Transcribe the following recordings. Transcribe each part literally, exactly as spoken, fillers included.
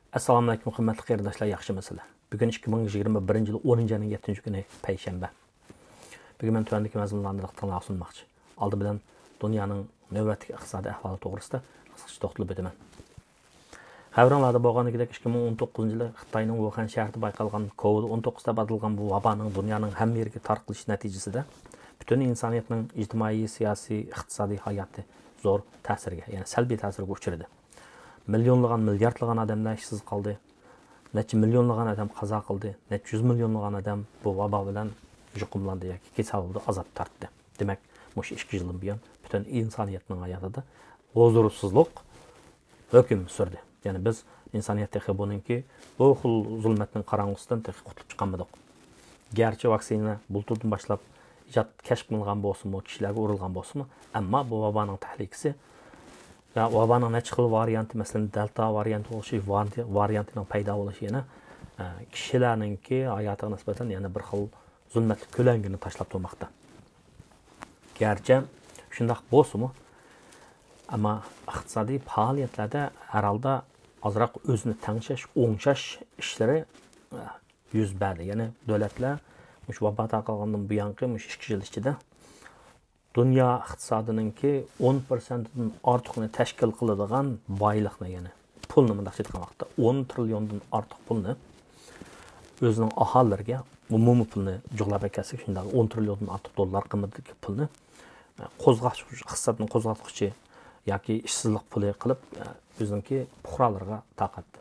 ئەسسالامۇئەلەيكۇم، ھۆرمەتلىك قېرىنداشلار، ياخشىمۇسىلەر؟ بۈگۈن ئىككى مىڭ يىگىرمە بىرىنچى يىل ئونىنچى ئاينىڭ يەتتىنچى كۈنى، پەيشەنبە. بۈگۈن مەن تۆۋەندىكى مەزمۇنلارنى دىققىتىڭلارغا سۇنماقچى. ئالدى بىلەن دۇنيانىڭ نۆۋەتتىكى ئىقتىسادىي ئەھۋالى توغرىسىدا قىسقىچە توختىلىپ ئۆتىمەن. خەۋىرىڭلاردا بولغىنىدەك، ئىككى مىڭ ئون توققۇزىنچى يىلى خىتاينىڭ ۋۇخەن شەھىرىدە بايقالغان كوۋىد ئون توققۇز دەپ ئاتالغان بۇ ۋابانىڭ دۇنيانىڭ ھەممە يېرىگە تارقىلىشى نەتىجىسىدە پۈتۈن ئىنسانىيەتنىڭ ئىجتىمائىي، سىياسىي، ئىقتىسادىي ھاياتى زور تەسىرگە، يەنى سەلبىي تەسىرگە ئۇچرىدى. مىليونلىغان، مىلياردلىغان ئادەملەر ئىشسىز قالدى. نەچچە مىليونلىغان ئادەم قازا قىلدى. نەچچە يۈز مىليونلىغان ئادەم بۇ ۋابا بىلەن يۇقۇملاندى ياكى كېسەل بولدى، ئازاب تارتتى. دېمەك، مۇشۇ ئىككى يىلدىن بۇيان پۈتۈن ئىنسانىيەتنىڭ ھاياتىدا ھۇزۇرسىزلىق ھۆكۈم سۈردى. يەنى بىز ئىنسانىيەت تېخى بۇنىڭكى بۇ خىل زۇلمەتنىڭ قاراڭغۇسىدىن تېخى قۇتۇلۇپ چىقالمىدۇق. گەرچە ۋاكسىنا بۇلتۇردىن باشلاپ ئىجاد، كەشىپ قىلىنغان بولسىمۇ، كىشىلەرگە ئۇرۇلغان بولسىمۇ، ئەمما بۇ ۋابانىڭ تەھلىكىسى ۋە ۋابانىڭ نەچچە خىل ۋارىيانتى، مەسىلەن، دەلتا ۋارىيانتى ئوخشاش ۋارىيانتىنىڭ پەيدا بولۇشى يەنە، ئە، كىشىلەرنىڭكى ھاياتىغا نىسبەتەن يەنە بىر خىل زۇلمەتلىك كۆلەڭگىنى تاشلاپ تۇرماقتا. گەرچە شۇنداق بولسىمۇ، ئەمما ئىقتىسادىي پائالىيەتلەردە ھەر ھالدا ئازراق ئۆزىنى تەڭشەش، ئوڭشاش ئىشلىرى، ئە، يۈز بەردى. يەنى دۆلەتلەر مۇشۇ ۋابا تارقالغاندىن بۇيانقى مۇشۇ ئىككى يىل ئىچىدە دۇنيا ئىقتىسادىنىڭكى ئون پىرسەنتتىن ئارتۇقىنى تەشكىل قىلىدىغان بايلىقنى، يەنى پۇلنى، مۇنداقچە ئېيتقان ۋاقىتتا، ئون تىرىليوندىن ئارتۇق پۇلنى ئۆزىنىڭ ئاھالىلىرىگە، ئومۇمىي پۇلنى جۇغلاپ ئەكەلسەك، شۇنداق ئون تىرىليوندىن ئارتۇق دوللار قىممىتىدىكى پۇلنى، ئە، قوزغاش، ئىقتىسادنى قوزغاتقۇچى ياكى ئىشسىزلىق پۇلى قىلىپ، ئە، ئۆزىنىڭكى پۇقرالىرىغا تارقاتتى.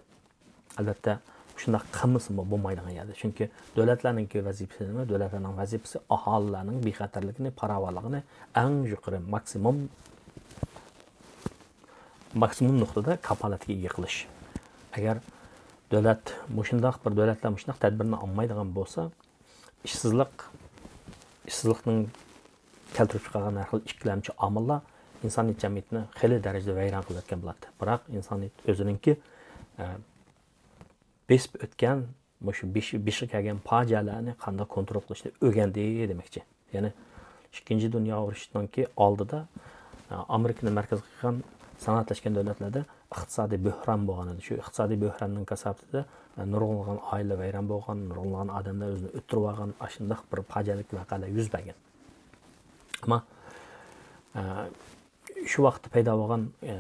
ئەلۋەتتە، شۇنداق قىلمىسىمۇ بولمايدىغان يەردە. چۈنكى دۆلەتلەرنىڭكى ۋەزىپىسى نېمە؟ دۆلەتلەرنىڭ ۋەزىپىسى ئاھالىلەرنىڭ بىخەتەرلىكىنى، پاراۋانلىقىنى ئەڭ يۇقىرى ماكسىمۇم، ماكسىمۇم نۇقتىدا كاپالەتكە ئىگە قىلىش. ئەگەر دۆلەت مۇشۇنداق بىر، دۆلەتلەر مۇشۇنداق تەدبىرنى ئالمايدىغان بولسا، ئىشسىزلىق، ئىشسىزلىقنىڭ كەلتۈرۈپ چىقارغان ھەر خىل ئىككىلەمچى ئامىللار ئىنسانىيەت جەمئىيىتىنى خېلى دەرىجىدە ۋەيران قىلىۋەتكەن بولاتتى. بىراق ئىنسانىيەت ئۆزىنىڭكى، ئە، بېسىپ ئۆتكەن، مۇشۇ بېشى، بېشىغا كەلگەن پاجىئەلەرنى قانداق كونترول قىلىشنى ئۆگەندى دېمەكچى. يەنى ئىككىنچى دۇنيا ئۇرۇشىنىڭكى ئالدىدا، ئە، ئامېرىكىنى مەركەز قىلغان سانائەتلەشكەن دۆلەتلەردە ئىقتىسادىي بۆھران بولغان ئىدى. شۇ ئىقتىسادىي بۆھراننىڭ كاساپىتىدە، ئە، نۇرغۇنلىغان ئائىلە ۋەيران بولغان، نۇرغۇنلىغان ئادەملەر ئۆزىنى ئۆلتۈرۈۋالغان، ئاشۇنداق بىر پاجىئەلىك ۋەقەلەر يۈز بەرگەن. ئەمما، ئە، شۇ ۋاقىتتا پەيدا بولغان، ئە،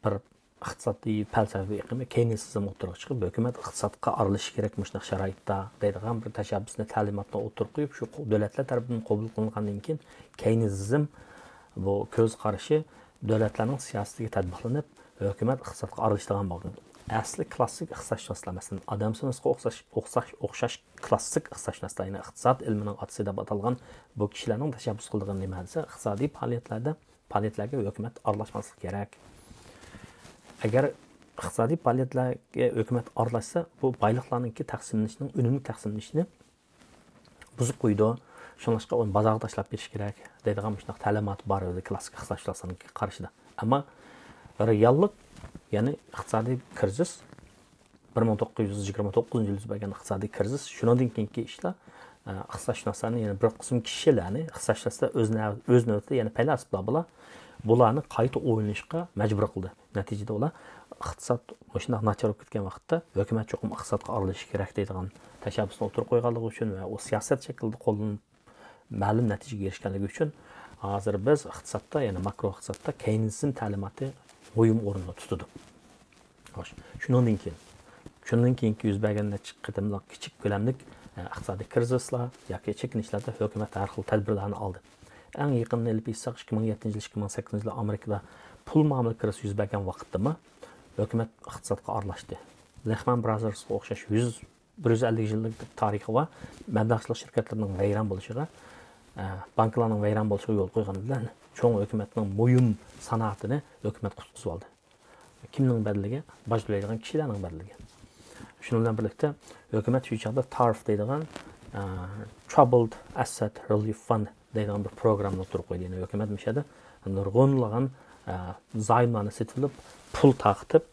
بىر ئىقتىسادىي پەلسەپە ئېقىمى كېينسىزم ئوتتۇرىغا چىقىپ، ھۆكۈمەت ئىقتىسادقا ئارىلىشىشى كېرەك مۇشۇنداق شارائىتتا دەيدىغان بىر تەشەببۇسنى، تەلىماتنى ئوتتۇرىغا قويۇپ، شۇ قو-، دۆلەتلەر تەرىپىدىن قوبۇل قىلىنغاندىن كېيىن، كېينسىزم بۇ كۆز قارىشى دۆلەتلەرنىڭ سىياسىتىگە تەتبىقلىنىپ، ھۆكۈمەت ئىقتىسادقا ئارىلىشىدىغان بولغان. ئەسلى كلاسسىك ئىقتىسادشۇناسلار، مەسىلەن، ئادام سمىسقا ئوخشاش، ئوخشاش، ئوخشاش كلاسسىك ئىقتىسادشۇناسلار، يەنى ئىقتىساد ئىلمىنىڭ ئاتىسى دەپ ئاتالغان بۇ كىشىلەرنىڭ تەشەببۇس قىلىدىغىنى نېمە دېسە، ئىقتىسادىي پائالىيەتلەردە، پائالىيەتلەرگە ھۆكۈمەت ئارىلاشماسلىقى كېرەك. ئەگەر ئىقتىسادىي پائالىيەتلەرگە ھۆكۈمەت ئارىلاشسا، بۇ بايلىقلارنىڭكى تەقسىملىنىشىنىڭ، ئۈنۈملۈك تەقسىملىنىشىنى بۇزۇپ قويىدۇ. شۇڭلاشقا ئۇنى بازارغا تاشلاپ بېرىش كېرەك دەيدىغان مۇشۇنداق تەلىمات بار ئۆزى كلاسسىك ئىقتىسادشۇناسلارنىڭ قارىشىدا. ئەمما رېئاللىق، يەنى ئىقتىسادىي كىرىزىس، بىر مىڭ توققۇز يۈز يىگىرمە توققۇزىنچى يىلى يۈز بەرگەن ئىقتىسادىي كىرىزىس، شۇنىڭدىن كېيىنكى ئىشلار، ئە، ئىقتىسادشۇناسلارنى، يەنى بىر قىسىم كىشىلەرنى، ئىقتىسادشۇناسلار ئۆز نەۋ-، ئۆز نۆۋىتىدە يەنە پەيلاسوپلار بولار، بۇلارنى قايتا ئويلىنىشقا مەجبۇر قىلدى. نەتىجىدە ئۇلار ئىقتىساد مۇشۇنداق ناچار بولۇپ كەتكەن ۋاقىتتا ھۆكۈمەت چوقۇم ئىقتىسادقا ئارىلىشىشى كېرەك دەيدىغان تەشەببۇسنى ئوتتۇرىغا قويغانلىقى ئۈچۈن ۋە ئۇ سىياسەت شەكلىدە قوللىنىپ مەلۇم نەتىجىگە ئېرىشكەنلىكى ئۈچۈن، ھازىر بىز ئىقتىسادتا، يەنى ماكرو ئىقتىسادتا كېينسىزم تەلىماتى مۇھىم ئورۇندا تۇتىدۇ. خوش، شۇنىڭدىن كېيىن، شۇنىڭدىن كېيىنكى يۈز بەرگەن نەچچە قېتىملىق كىچىك كۆلەملىك، ئە، ئىقتىسادىي كىرىزىسلار ياكى چېكىنىشلەردە ھۆكۈمەت ھەر خىل تەدبىرلەرنى ئالدى. ئەڭ يېقىننى ئېلىپ ئېيتساق، ئىككى مىڭ يەتتىنچى يىل، ئىككى مىڭ سەككىزىنچى يىلى ئامېرىكىدا پۇل مۇئامىلە كىرىزىسى يۈز بەرگەن ۋاقىتتىمۇ ھۆكۈمەت ئىقتىسادقا ئارىلاشتى. لېھمان برازېرسقا ئوخشاش يۈز بىر يۈز ئەللىك يىللىق تارىخى بار مەبلەغچىلىك شىركەتلىرىنىڭ ۋەيران بولۇشىغا، ئە، بانكىلارنىڭ ۋەيران بولۇشىغا يول قويغان بىلەن، چوڭ ھۆكۈمەتنىڭ مۇھىم سانائىتىنى ھۆكۈمەت قۇتقۇزۇۋالدى. كىمنىڭ بەدىلىگە؟ باج تۆلەيدىغان كىشىلەرنىڭ بەدىلىگە. شۇنىڭ بىلەن بىرلىكتە، ھۆكۈمەت شۇ چاغدا تارف دەيدىغان، ئە، Troubled Asset Relief Fund دەيدىغان بىر پروگراممىنى ئوتتۇرىغا قويدى. يەنى ھۆكۈمەت مۇشۇ يەردە نۇرغۇنلىغان، ئە، زايوملارنى سېتىۋېلىپ، پۇل تارقىتىپ،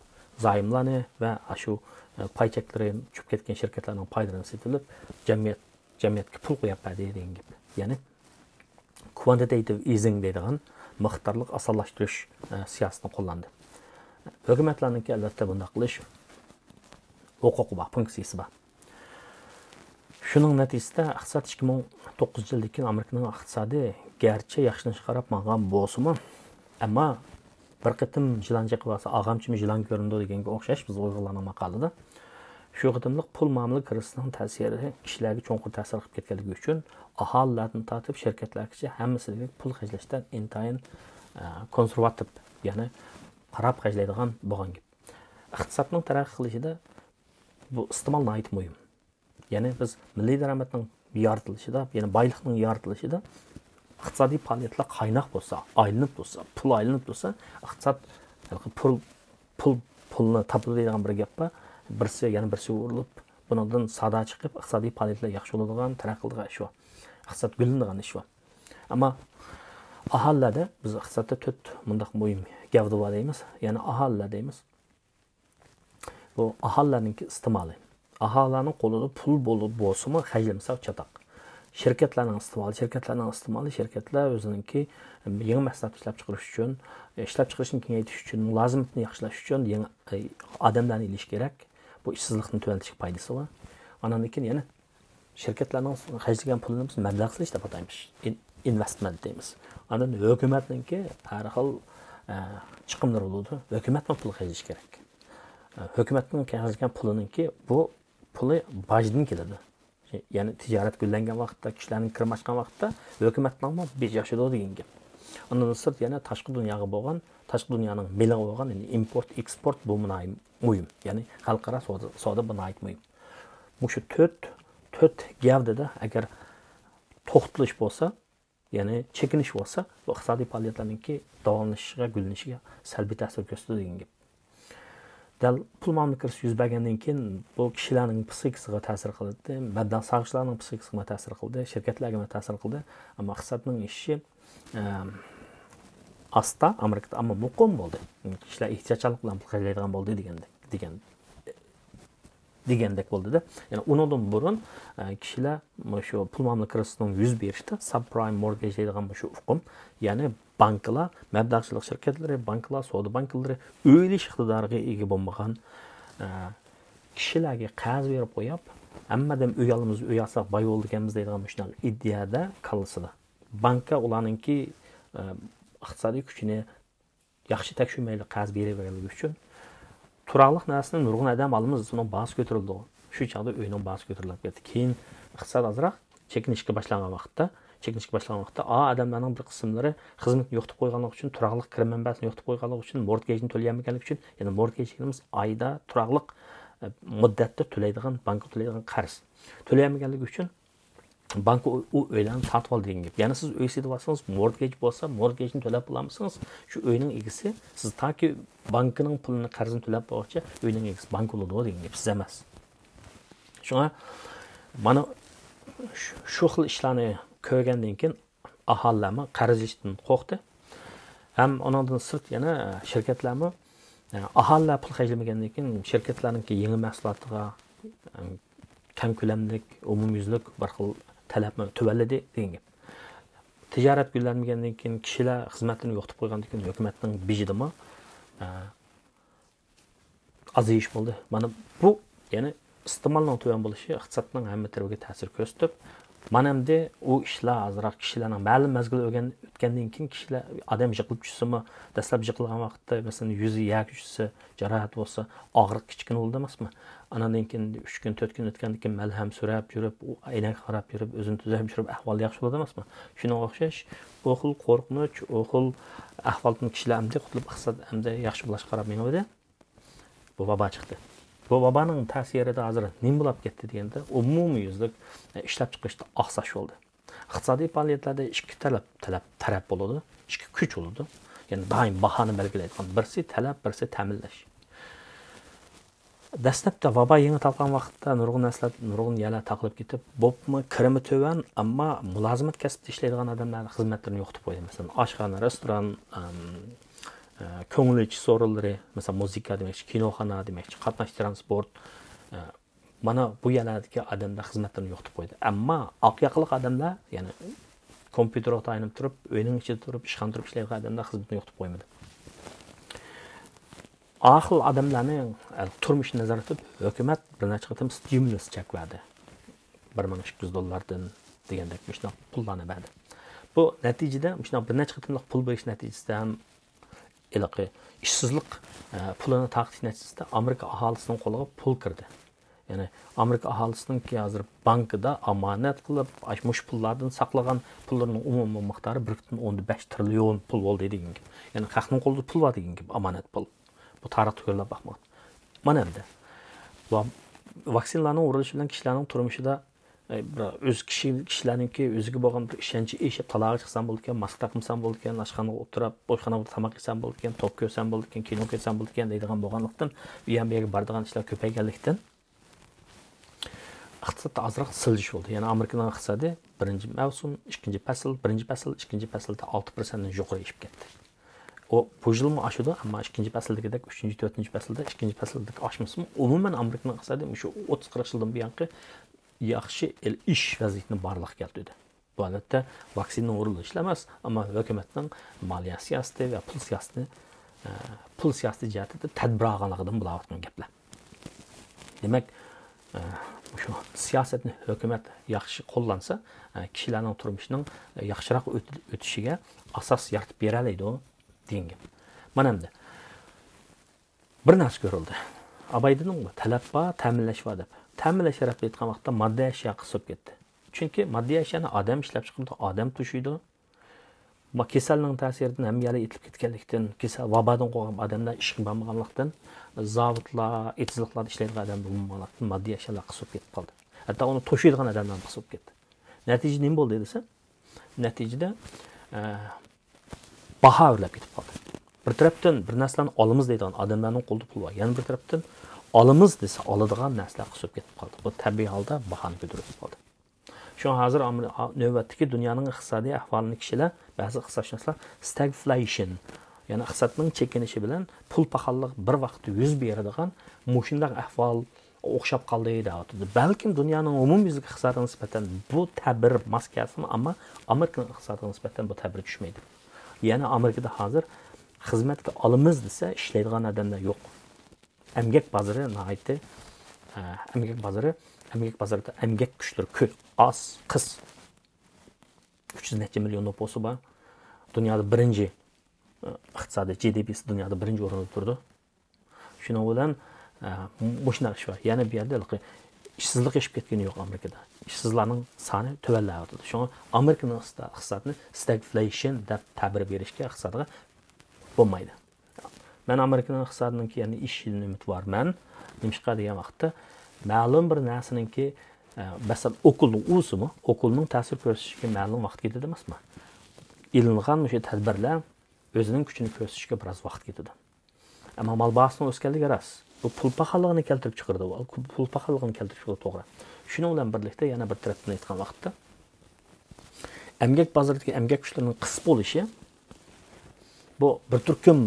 زايوملارنى ۋە ئاشۇ، ئە، پاي چەكلىرى چۈشۈپ كەتكەن شىركەتلەرنىڭ پايلىرىنى سېتىۋېلىپ، جەمئىيەت، جەمئىيەتكە پۇل قويۇپ بەردى دېگەن گەپ. يەنى quantitative easing دەيدىغان مىقدارلىق ئاسانلاشتۇرۇش، ئە، سىياسىتىنى قوللاندى. ھۆكۈمەتلەرنىڭكى، ئەلۋەتتە، بۇنداق قىلىش ھوقۇقى بار، فۇنكسىيىسى بار. شۇنىڭ نەتىجىسىدە ئىقتىساد ئىككى مىڭ توققۇزىنچى يىلدىن كېيىن ئامېرىكىنىڭ ئىقتىسادى گەرچە ياخشىلىنىشقا قاراپ ماڭغان بولسىمۇ، ئەمما بىر قېتىم يىلان چېقىۋالسا، ئاغامچىمۇ يىلان كۆرۈنىدۇ دېگەنگە ئوخشاش، بىز ئۇيغۇرلارنىڭ ماقالىدا شۇ قېتىملىق پۇل مۇئامىلە كىرىزىسىنىڭ تەسىرى كىشىلەرگە چوڭقۇر تەسىر قىلىپ كەتكەنلىكى ئۈچۈن، ئاھالىلەردىن تارتىپ شىركەتلەرگىچە ھەممىسى دېگۈدەك پۇل خەجلەشتە ئىنتايىن، ئە، كونسېرۋاتىپ، يەنى قاراپ خەجلەيدىغان بولغان گەپ. ئىقتىسادنىڭ تەرەققىي قىلىشىدا بۇ ئىستېمال ناھايىتى مۇھىم. يەنى بىز مىللىي دارامەتنىڭ يارىتىلىشىدا، يەنى بايلىقنىڭ يارىتىلىشىدا ئىقتىسادىي پائالىيەتلەر قايناق بولسا، ئايلىنىپ تۇرسا، پۇل ئايلىنىپ تۇرسا، ئىقتىساد، ھېلىقى پۇل، پۇل، پۇلنى تاپىدۇ دەيدىغان بىر گەپ بار. بىرسى يەنە بىرسىگە ئۇرۇلۇپ، بۇنىڭدىن سادا چىقىپ، ئىقتىسادىي پائالىيەتلەر ياخشى بولىدىغان، تەرەققىي قىلىدىغان ئىش بار. ئىقتىساد گۈللىنىدىغان ئىش بار. ئەمما ئاھالىلەردە، بىز ئىقتىسادتا تۆت مۇنداق مۇھىم گەۋدە بار دەيمىز. يەنى ئاھالىلەر دەيمىز. بۇ ئاھالىلەرنىڭكى ئىستېمالى. ئاھالىلەرنىڭ قولىدا پۇل بولۇپ بولسىمۇ، خەجلىمىسە چاتاق. شىركەتلەرنىڭ ئىستېمالى، شىركەتلەرنىڭ ئىستېمالى، شىركەتلەر ئۆزىنىڭكى يېڭى مەھسۇلات ئىشلەپچىقىرىش ئۈچۈن، ئىشلەپچىقىرىشنى كېڭەيتىش ئۈچۈن، مۇلازىمىتىنى ياخشىلاش ئۈچۈن يېڭى، ئادەملەرنى ئېلىش كېرەك. بۇ ئىشسىزلىقنى تۆۋەنلىتىشكە پايدىسى بار. ئاندىن كېيىن يەنە شىركەتلەرنىڭ خەجلىگەن پۇلىنى بىز مەبلەغ سېلىش دەپ ئاتايمىز. ئىن-، ئىنۋېستمېنت دەيمىز. ئاندىن ھۆكۈمەتنىڭكى ھەر خىل، ئە، چىقىملىرى بولىدۇ. ھۆكۈمەتمۇ پۇل خەجلىشى كېرەك. ئە، ھۆكۈمەتنىڭ خەجلىگەن پۇلىنىڭكى بۇ پۇلى باجدىن كېلىدۇ. يەنى تىجارەت گۈللەنگەن ۋاقىتتا، كىشىلەرنىڭ كىرىمى ئاشقان ۋاقىتتا ھۆكۈمەتنىڭمۇ بېجى ئاشىدۇ دېگەن گەپ. ئۇنىڭدىن سىرت يەنە تاشقى دۇنياغا بولغان، تاشقى دۇنيانىڭ مېلىغا بولغان، يەنى ئىمپورت، ئېكسپورت بۇمۇ ناھايىتى مۇھىم. يەنى خەلقئارا سودا، سودا بۇ ناھايىتى مۇھىم. مۇشۇ تۆت، تۆت گەۋدىدە ئەگەر توختىلىش بولسا، يەنى چېكىنىش بولسا، بۇ ئىقتىسادىي پائالىيەتلەرنىڭكى داۋاملىشىشىغا، گۈللىنىشىگە سەلبىي تەسىر كۆرسىتىدۇ دېگەن گەپ. دەل پۇل مۇئامىلە كىرىزىسى يۈز بەرگەندىن كېيىن بۇ كىشىلەرنىڭ پسىخىكىسىغا تەسىر قىلدى، مەبلەغ سالغۇچىلارنىڭ پسىخىكىسىغا تەسىر قىلدى، شىركەتلەرگە تەسىر قىلدى. ئەمما ئىقتىسادنىڭ ئېشىشى، ئەم، ئاستا، ئامېرىكىدا، ئەمما مۇقىم بولدى. كىشىلەر ئېھتىياتچانلىق بىلەن پۇل خەجلەيدىغان بولدى دېگەندەك، دېگەن، دېگەندەك بولدى-دە. يەنى ئۇنىڭدىن بۇرۇن، ئە، كىشىلەر مۇشۇ پۇل مۇئامىلە كىرىزىسىنىڭ يۈز بېرىشىدە سابپرايم مورگېج دەيدىغان مۇشۇ ئۇقۇم، يەنى بانكىلار، مەبلەغچىلىك شىركەتلىرى، بانكىلار، سودا بانكىلىرى ئۆي ئېلىش ئىقتىدارىغا ئىگە بولمىغان، ئە، كىشىلەرگە قەرز بېرىپ قويۇپ، ھەممە ئادەم ئۆي ئالىمىز، ئۆي ئالساق باي بولىدىكەنمىز دەيدىغان مۇشۇنداق ئىدىيەدە كاللىسىدا. بانكا ئۇلارنىڭكى، ئە، ئىقتىسادىي كۈچىنى ياخشى تەكشۈرمەيلا قەرز بېرىۋەرگەنلىكى ئۈچۈن تۇراقلىق نەرسىنى نۇرغۇن ئادەم ئالىمىز، ئۇنىڭ باھاسى كۆتۈرۈلىدۇ. شۇ چاغدا ئۆينىڭ باھاسى كۆتۈرۈلۈپ كەتتى. كېيىن ئىقتىساد ئازراق چېكىنىشكە باشلانغان ۋاقىتتا، چېكىنىشكە باشلانغان ۋاقىتتا، ئا، ئادەملەرنىڭ بىر قىسىملىرى خىزمىتىنى يوقىتىپ قويغانلىقى ئۈچۈن، تۇراقلىق كىرىم مەنبەسىنى يوقىتىپ قويغانلىقى ئۈچۈن، مورتگېجنى تۆلىيەلمىگەنلىكى ئۈچۈن، يەنى مورتگېج دېگىنىمىز ئايدا تۇراقلىق، ئە، مۇددەتتە تۆلەيدىغان، بانكا تۆلەيدىغان قەرز. تۆلىيەلمىگەنلىكى ئۈچۈن بانكا ئۇ، ئۇ ئۆيلەرنى تارتىۋالدى دېگەن گەپ. يەنى سىز ئۆي سېتىۋالسىڭىز، مورتگېج بولسا، مورتگېجنى تۆلەپ بولالمىسىڭىز، شۇ ئۆينىڭ ئىگىسى، سىز تاكى بانكىنىڭ پۇلىنى، قەرزىنى تۆلەپ بولغۇچە ئۆينىڭ ئىگىسى بانكا بولىدۇ دېگەن گەپ، سىز ئەمەس. شۇڭا مانا شۇ، شۇ خىل ئىشلارنى كۆرگەندىن كېيىن، ئاھالىلەرمۇ قەرز ئېلىشتىن قورقتى. ھەم ئۇنىڭدىن سىرت يەنە شىركەتلەرمۇ، ئاھالىلەر پۇل خەجلىمىگەندىن كېيىن، شىركەتلەرنىڭكى يېڭى مەھسۇلاتىغا، كەڭ كۆلەملىك، ئومۇميۈزلۈك بىر خىل تەلەپمۇ تۆۋەنلىدى دېگەن گەپ. تىجارەت گۈللەنمىگەندىن كېيىن، كىشىلەر خىزمەتلىرىنى يوقىتىپ قويغاندىن كېيىن، ھۆكۈمەتنىڭ بېجىدىمۇ، ئازىيىش بولدى. مانا بۇ، يەنى ئىستېمالنىڭ تۆۋەن بولۇشى ئىقتىسادنىڭ ھەممە تەرىپىگە تەسىر كۆرسىتىپ، مانا ئەمدى ئۇ ئىشلار ئازراق كىشىلەرنىڭ مەلۇم مەزگىل ئۆگەن-، ئۆتكەندىن كېيىن كىشىلەر، ئادەم يىقىلىپ چۈشسىمۇ، دەسلەپ يىقىلغان ۋاقىتتا، مەسىلەن، يۈزى يەرگە چۈشسە، جاراھەت بولسا، ئاغرىق كىچىككىنە بولىدۇ ئەمەسمۇ؟ ئاناندىن كېيىن ئۈچ كۈن، تۆت كۈن ئۆتكەندىن كېيىن مەلھەم سۈرەپ يۈرۈپ، ئۇ ئەينەك قاراپ يۈرۈپ، ئۆزىنى تۈزەپ يۈرۈپ، ئەھۋالى ياخشى بولىدۇ ئەمەسمۇ؟ شۇنىڭغا ئوخشاش، ئۇ خىل قورقۇنچ، ئۇ خىل ئەھۋالدىن كىشىلەر ئەمدى قۇتۇلۇپ، ئىقتىساد ئەمدى ياخشى بولۇشقا قاراپ مېڭىۋىدى. بۇ ۋابا چىقتى. بۇ ۋابانىڭ تەسىرىدە ھازىر نېمە بولۇپ كەتتى دېگەندە، ئومۇميۈزلۈك ئىشلەپچىقىرىشتا ئاقساش بولدى. ئىقتىسادىي پائالىيەتلەردە ئىككى تەرەپ، تەلەپ، تەرەپ بولىدۇ، ئىككى كۈچ بولىدۇ. يەنى دائىم باھانى بەلگىلەيدىغان، بىرسى تەلەپ، بىرسى تەمىنلەش. دەسلەپتە ۋابا يېڭى تارقالغان ۋاقىتتا نۇرغۇن نەرسىلەر، نۇرغۇن يەرلەر تاقىلىپ كېتىپ، بولۇپمۇ كىرىمى تۆۋەن، ئەمما مۇلازىمەت كەسىپتە ئىشلەيدىغان ئادەملەر خىزمەتلىرىنى يوقىتىپ قويدى. مەسىلەن، ئاشخانا، رېستوران، ئەم، ئە، كۆڭۈل ئېچىش سورۇنلىرى، مەسىلەن، مۇزىكا دېمەكچى، كىنوخانا دېمەكچى، قاتناش ترانسپورت، ئە، مانا بۇ يەرلەردىكى ئادەملەر خىزمەتلىرىنى يوقىتىپ قويدى. ئەمما ئاق ياقىلىق ئادەملەر، يەنى كومپيۇتېرغا تايىنىپ تۇرۇپ، ئۆينىڭ ئىچىدە تۇرۇپ، ئىشخانىدا تۇرۇپ ئىشلەيدىغان ئادەملەر خىزمىتىنى يوقىتىپ قويمىدى. ئاقىل ئادەملەرنىڭ، ئە، تۇرمۇشىنى نەزەردە تۇتۇپ، ھۆكۈمەت بىر نەچچە قېتىم ستىمۇلۇس چەك بەردى. بىر مىڭ ئىككى يۈز دوللاردىن دېگەندەك مۇشۇنداق پۇللارنى بەردى. بۇ نەتىجىدە مۇشۇنداق بىر نەچچە قېتىملىق پۇل بېرىش نەتىجىسىدە ھەم ھېلىقى ئىشسىزلىق، ئە، پۇلىنى تارقىتىش نەتىجىسىدە ئامېرىكا ئاھالىسىنىڭ قولىغا پۇل كىردى. يەنى ئامېرىكا ئاھالىسىنىڭكى ھازىر بانكىدا ئامانەت قىلىپ، ئاش-، مۇشۇ پۇللاردىن ساقلىغان پۇللىرىنىڭ ئومۇمىي مىقدارى بىر پۈتۈن ئوندىن بەش تىرىليون پۇل بولدى دېگەن گەپ. يەنى خەقنىڭ قولىدا پۇل بار دېگەن گەپ، ئامانەت پۇل. بۇ تارىختا كۆرۈلۈپ باقمىغان. مانا ئەمدى ۋا-، ۋاكسىنىلارنىڭ ئۇرۇلۇشى بىلەن كىشىلەرنىڭ تۇرمۇشىدا، ئە، بىر ئۆز كىشى، كىشىلەرنىڭكى ئۆزىگە بولغان بىر ئىشەنچى ئېشىپ، تالاغا چىقسام بولىدىكەن، ماسكا تاقمىسام بولىدىكەن، ئاشخانىغا ئولتۇرۇپ، ئاشخانىدا تاماق يېسەم بولىدىكەن، توپ كۆرسەم بولىدىكەن، كىنو كۆرسەم بولىدىكەن دەيدىغان بولغانلىقتىن، ئۇ يەر بۇ يەرگە بارىدىغان ئىشلار كۆپەيگەنلىكتىن، ئىقتىسادتا ئازراق سىلجىش بولدى. يەنى ئامېرىكىنىڭ ئىقتىسادى بىرىنچى مەۋسۇم، ئىككىنچى پەسىل، بىرىنچى پەسىل، ئىككىنچى پەسىلدە ئالتە پىرسەنتتىن يۇقىرى ئېشىپ كەتتى. ئۇ بۇ يىلمۇ ئاشىدۇ، ئەمما ئىككىنچى پەسىلدىكىدەك، ئۈچىنچى، تۆتىنچى پەسىلدە، ئىككىنچى پەسىلدىكى ئاشمىسىمۇ، ئومۇمەن ئامېرىكىنىڭ ئىقتىسادى مۇشۇ ئوتتۇز قىرىق يىلدىن بۇيانقى ياخشى ئېل-، ئېشىش ۋەزىيىتىنى بارلىققا كەلتۈردى. بۇ، ئەلۋەتتە، ۋاكسىنىنىڭ ئورۇنلىشىشى ئەمەس، ئەمما ھۆكۈمەتنىڭ مالىيە سىياسىتى ۋە پۇل سىياسىتىنى، ئە، پۇل سىياسىتى جەھەتتە تەدبىر ئالغانلىقىدىن بولاۋاتقان گەپلەر. دېمەك، ئە، مۇشۇ سىياسەتنى ھۆكۈمەت ياخشى قوللانسا، ئە، كىشىلەرنىڭ تۇرمۇشىنىڭ ياخشىراق ئۆت-، ئۆتۈشىگە ئاساس يارىتىپ بېرەلەيدۇ دېگەن گەپ. مانا ئەمدى بىر نەرسە كۆرۈلدى. ئاباي دېدىڭغۇ، تەلەپ بار، تەمىنلەش بار دەپ. تەمىنلەش تەرەپتە ئېيتقان ۋاقىتتا ماددىي ئەشيا قىسىلىپ كەتتى. چۈنكى ماددىي ئەشيانى ئادەم ئىشلەپ چىقىرىدۇ، ئادەم توشۇيدۇ. ما-، كېسەلنىڭ تەسىرىدىن ھەممە يەرلەر ئېتىلىپ كەتكەنلىكتىن، كېسەل ۋابادىن قورققان ئادەملەر ئىشقا بارمىغانلىقتىن، زاۋۇتلار، ئېتىزلىقلاردا ئىشلەيدىغان ئادەم بولمىغانلىقتىن ماددىي ئەشيالار قىسىلىپ كېتىپ قالدى. ھەتتا ئۇنى توشۇيدىغان ئادەملەر قىسىلىپ كەتتى. نەتىجىدە نېمە بولدى دېسە، نەتىجىدە، ئە، باھا ئۆرلەپ كېتىپ قالدى. بىر تەرەپتىن بىر نەرسىلەرنى ئالىمىز دەيدىغان ئادەملەرنىڭ قولىدا پۇل بار. يەنە بىر تەرەپتىن ئالىمىز دېسە ئالىدىغان نەرسىلەر قىسىلىپ كېتىپ قالدى. بۇ تەبىئىي ھالدا باھانى كۆتۈرۈلۈپ قالدى. شۇڭا ھازىر ئامېرى-، ئا-، نۆۋەتتىكى دۇنيانىڭ ئىقتىسادىي ئەھۋالىنى كىشىلەر، بەزى ئىقتىسادشۇناسلار stagflation، يەنى ئىقتىسادنىڭ چېكىنىشى بىلەن پۇل پاخاللىق بىر ۋاقىتتا يۈز بېرىدىغان مۇشۇنداق ئەھۋال ئوخشاپ قالدى دەۋاتىدۇ. بەلكىم دۇنيانىڭ ئومۇميۈزلۈك ئىقتىسادىغا نىسبەتەن بۇ تەبىر ماس كەلسىمۇ، ئەمما ئامېرىكىنىڭ ئىقتىسادىغا نىسبەتەن بۇ تەبىر چۈشمەيدۇ. يەنى ئامېرىكىدا ھازىر خىزمەتكە ئالىمىز دېسە ئىشلەيدىغان ئادەملەر يوق. ئەمگەك بازىرى ناھايىتى، ئە، ئەمگەك بازىرى، ئەمگەك بازىرىدا ئەمگەك كۈچلىرى كۆپ، ئاز، قىس. ئۈچ يۈز نەچچە مىليون نوپۇسى بار. دۇنيادا بىرىنچى، ئە، ئىقتىسادىي، جى دى پىسى دۇنيادا بىرىنچى ئورۇندا تۇرىدۇ. شۇنىڭ بىلەن، ئە، مۇشۇنداق ئىش بار. يەنە بۇ يەردە ھېلىقى ئىشسىزلىق ئېشىپ كەتكىنى يوق ئامېرىكىدا. ئىشسىزلارنىڭ سانى تۆۋەنلەۋاتىدۇ. شۇڭا ئامېرىكىنىڭ ئىقتىسا-، ئىقتىسادىنى stagflation دەپ تەبىر بېرىشكە ئىقتىسادىغا بولمايدۇ. مەن ئامېرىكىنىڭ ئىقتىسادىنىڭكى يەنە ئېشىشىدىن ئۈمىدۋارمەن. نېمىشقا دېگەن ۋاقىتتا، مەلۇم بىر نەرسىنىڭكى، ئە، مەسىلەن، ئوكۇلنىڭ ئۇۋىسىمۇ، ئوكۇلنىڭ تەسىر كۆرسىتىشىگە مەلۇم ۋاقىت كېتىدۇ ئەمەسمۇ؟ ئېلىنغان مۇشۇ تەدبىرلەر ئۆزىنىڭ كۈچىنى كۆرسىتىشكە بىراز ۋاقىت كېتىدۇ. ئەمما مال باھاسىنىڭ ئۆسكەنلىكى راست. بۇ پۇل پاخاللىقىنى كەلتۈرۈپ چىقىرىدۇ. پۇل پاخاللىقىنى كەلتۈرۈپ چىقىرىدۇ، توغرا. شۇنىڭ بىلەن بىرلىكتە يەنە بىر تەرەپتىن ئېيتقان ۋاقىتتا، ئەمگەك بازىرىدىكى ئەمگەك كۈچلىرىنىڭ قىس بولۇشى، بۇ بىر تۈركۈم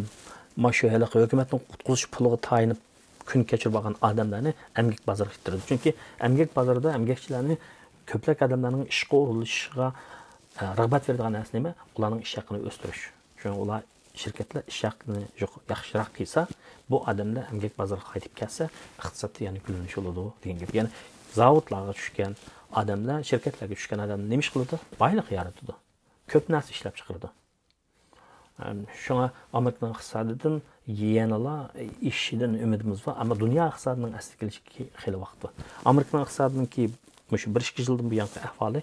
مانا شۇ ھېلىقى ھۆكۈمەتنىڭ قۇتقۇزۇش پۇلىغا تايىنىپ كۈن كەچۈرۈپ بارغان ئادەملەرنى ئەمگەك بازىرىغا ئىتتىرىدۇ. چۈنكى ئەمگەك بازىرىدا ئەمگەكچىلەرنى كۆپلەپ ئادەملەرنىڭ ئىشقا ئورۇنلىشىشىغا، ئە، رىغبەت بېرىدىغان نەرسە نېمە؟ ئۇلارنىڭ ئىش ھەققىنى ئۆستۈرۈش. شۇڭا ئۇلار شىركەتلەر ئىش ھەققىنى يۇق-، ياخشىراق قىلسا، بۇ ئادەملەر ئەمگەك بازىرىغا قايتىپ كەلسە، ئىقتىسادتا يەنە گۈللىنىش بولىدۇ دېگەن گەپ. يەنى زاۋۇتلارغا چۈشكەن ئادەملەر، شىركەتلەرگە چۈشكەن ئادەملەر نېمە ئىش قىلىدۇ؟ بايلىق يارىتىدۇ. كۆپ نەرسە ئىشلەپ چىقىرىدۇ. ئەم، شۇڭا ئامېرىكىنىڭ ئىقتىسادىدىن يەنىلا ئېشىشىدىن ئۈمىدىمىز بار. ئەمما دۇنيا ئىقتىسادىنىڭ ئەسلىگە كېلىشىگە خېلى ۋاقىت بار. ئامېرىكىنىڭ ئىقتىسادىنىڭكى مۇشۇ بىر ئىككى يىلدىن بۇيانقى ئەھۋالى،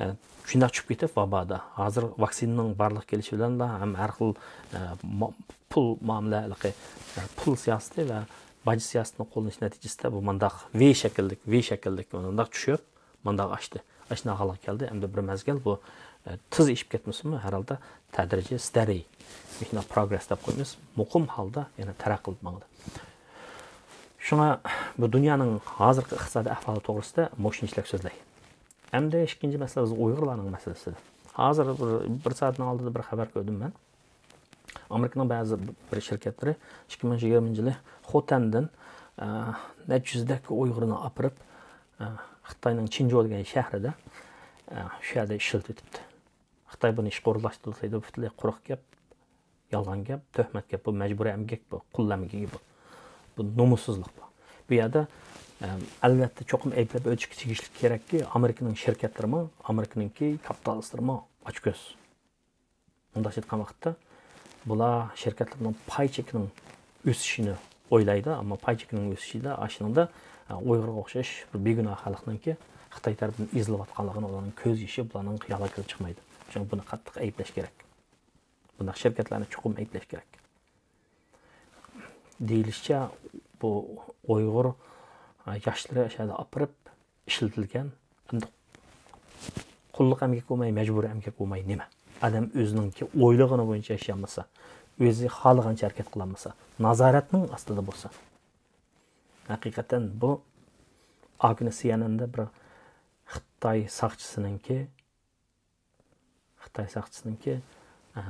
ئە، شۇنداق چۈشۈپ كېتىپ ۋابادا. ھازىر ۋاكسىنىنىڭ بارلىققا كېلىشى بىلەنلا ھەم ھەر خىل، ئە، ما-، پۇل مۇئامىلە، ھېلىقى، ئە، پۇل سىياسىتى ۋە باج سىياسىتىنى قوللىنىش نەتىجىسىدە بۇ مانداق ۋې شەكىللىك، ۋې شەكىللىك مانداق چۈشۈپ، مانداق ئاشتى. ئاشۇنداق ھالغا كەلدى. ئەمدى بىر مەزگىل بۇ، ئە، تېز ئېشىپ كەتمىسىمۇ، ھەر ھالدا تەدرىجىي، ستەرىي، مۇشۇنداق پروگرېس دەپ قويىمىز. مۇقىم ھالدا يەنە تەرەققىي قىلىپ ماڭىدۇ. شۇڭا بۇ دۇنيانىڭ ھازىرقى ئىقتىسادىي ئەھۋالى توغرىسىدا مۇشۇنچىلىك سۆزلەي. ئەمدى ئىككىنچى مەسىلە بىز ئۇيغۇرلارنىڭ مەسىلىسى. ھازىر بىر، بىر سائەتنىڭ ئالدىدا بىر خەۋەر كۆردۈم مەن. ئامېرىكىنىڭ بەزى بىر شىركەتلىرى ئىككى مىڭ يىگىرمىنچى يىلى خوتەندىن، ئە، نەچچە يۈزدەك ئۇيغۇرنى ئاپىرىپ، ئە، خىتاينىڭ چىنجۇ دېگەن شەھىرىدە، ئە، شۇ يەردە ئىشلىتىۋېتىپتۇ. خىتاي بۇنى ئىشقا ئورۇنلاشتۇرسا دەيدۇ، پۈتۈنلەي قۇرۇق گەپ. يالغان گەپ، تۆھمەت گەپ، بۇ مەجبۇرىي ئەمگەك، بۇ قۇل ئەمگىكى بۇ. بۇ نومۇسسىزلىق بۇ. بۇ يەردە، ئەم، ئەلۋەتتە، چوقۇم ئەيىبلەپ ئۆتۈشكە تېگىشلىك كېرەككى، ئامېرىكىنىڭ شىركەتلىرىمۇ، ئامېرىكىنىڭكى كاپىتالىستلىرىمۇ ئاچكۆز. مۇنداق ئېيتقان ۋاقىتتا، بۇلار شىركەتلەرنىڭ پاي چېكىنىڭ ئۆسۈشىنى ئويلايدۇ، ئەمما پاي چېكىنىڭ ئۆسۈشىدە ئاشۇنىڭدا، ئە، ئۇيغۇرغا ئوخشاش بىر بىگۇناھ خەلقنىڭكى خىتاي تەرىپىدىن ئېزىلىۋاتقانلىقىنى ئۇلارنىڭ كۆز يېشى بۇلارنىڭ خىيالىغا كېلىپ چىقمايدۇ. شۇڭا بۇنى قاتتىق ئەيىبلەش كېرەك. بۇنداق شىركەتلەرنى چوقۇم ئەيىبلەش كېرەك. دېيىلىشىچە، بۇ ئۇيغۇر، ئە، ياشلىرى ئاشۇ يەردە ئاپىرىپ ئىشلىتىلگەن. ئەمدى قۇللۇق ئەمگەك بولماي، مەجبۇرىي ئەمگەك بولماي نېمە؟ ئادەم ئۆزىنىڭكى ئويلىغىنى بويىچە ياشىيالمىسا، ئۆزى خالىغانچە ھەرىكەت قىلالمىسا، نازارەتنىڭ ئاستىدا بولسا. ھەقىقەتەن بۇ ئاكۈنى سىئەنئېندا بىر خىتاي ساقچىسىنىڭكى، خىتاي ساقچىسىنىڭكى، ئە،